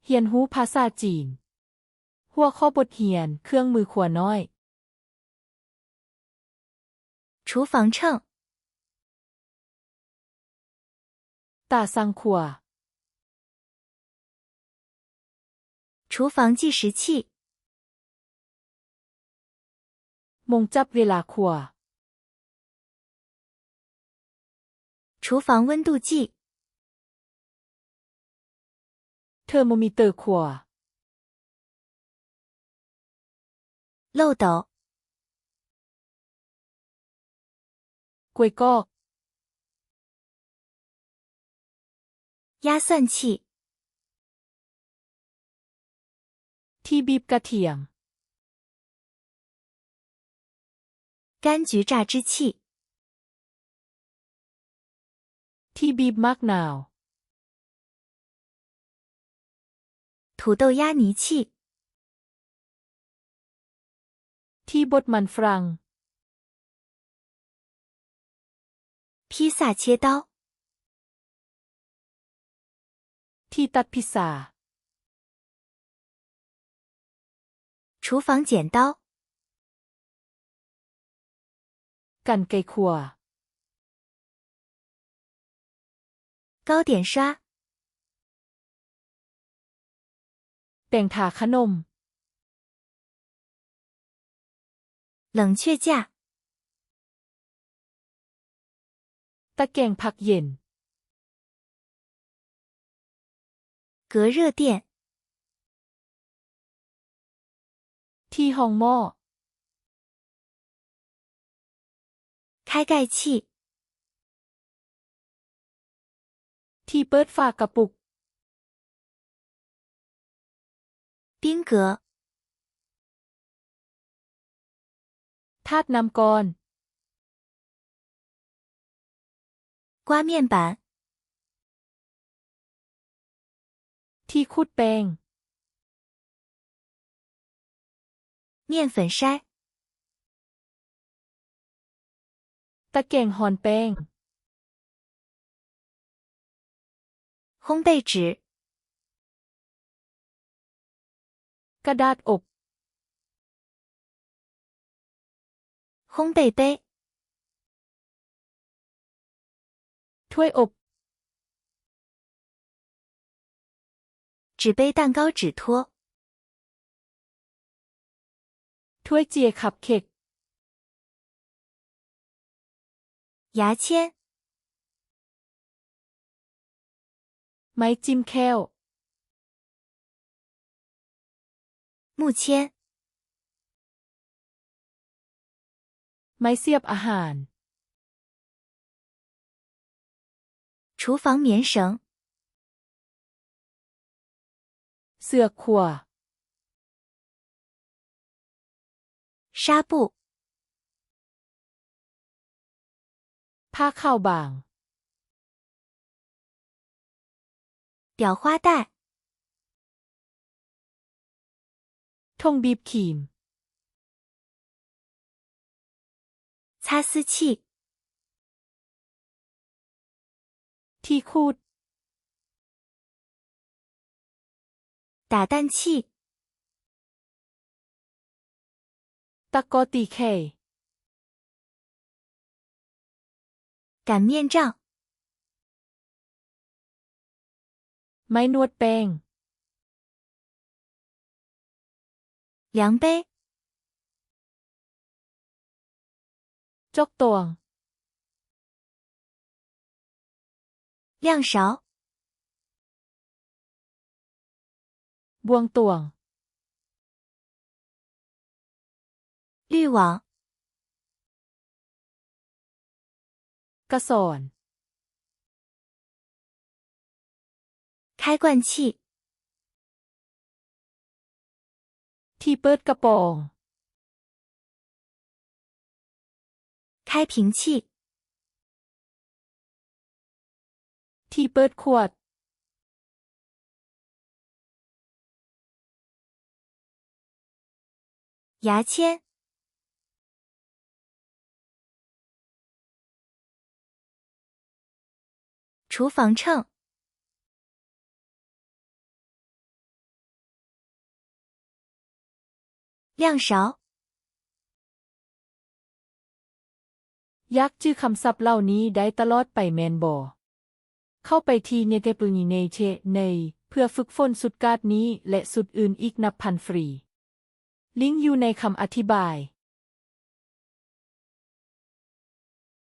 ຮຽນຮູ້ພາສາຈີນ. ຫົວຂໍ້ບົດຮຽນ, ເຄື່ອງມືຄົວນ້ອຍ. 厨房秤. ຕາຊັ່ງຄົວ. 厨房计时器. ໂມງຈັບເວລາຄົວ. 厨房温度计. ເທີໂມມີເຕີຄົວ. 漏斗. ກວຍກອກ. 压蒜器. ທີ່ບີບກະທຽມ. 柑橘榨汁器. ທີ່ບີບໝາກນາວ. 土豆压泥器. ທີ່ບົດມັນຝຣັ່ງ. 披萨切刀. ທີ່ຕັດພິດຊາ. 厨房剪刀. ກັນໄກຂົວ. 糕点刷. ແປ້ງທາຂະໜົມ. 冷却架. ຕະແກງພັກເຢັນ. 隔热垫. ທີ່ຮ່ອງໝໍ້. 开盖器. ທີ່ເປີດຝາກະປຸກ. 冰格. ທາດນ້ຳກ້ອນ. 刮面板. ທີ່ຂູດແປ້ງ. 面粉筛. ຕະແກງຮ່ອນແປ້ງ. 烘焙纸. ກະດາດອົບ. 烘焙杯. ຖ້ວຍອົບ. 纸杯蛋糕纸托. ຖ້ວຍເຈຍຄັບເຄັກ. 牙签. ໄມ້ຈິ້ມແຂ້ວ. 木签. ໄມ້ສຽບອາຫານ. 厨房棉绳. ເສືອຄົວ. 纱布. ຜ້າຂາວບາງ. 裱花带. ຖົງບີບຂີມ. 擦丝器. ທີ່ຂູດ. 打蛋器. ຕະກໍຕີໄຂ່. 擀面杖. ໄມ້ນວດແປ້ງ. 量杯. ຈອກຕວງ. 量勺. ບ່ວງຕວງ. 滤网. ກະສອນ. 开罐器. ທີ່ເປີດກະປອງ. 开瓶器. ທີ່ເປີດຂວດ. 牙签. 厨房秤.量少。 ຢາກຈື່ຄຳສັບເຫຼົ່ານີ້ໄດ້ຕະຫຼອດໄປແມ່ນບໍ່? ເຂົ້າໄປທີ່ Netepulnine.net ເພື່ອຝຶກຝົນຊຸດກາດນີ້ ແລະ ຊຸດອື່ນອີກນັບພັນຟຣີ. ລິງຢູ່ໃນຄຳອະທິບາຍ.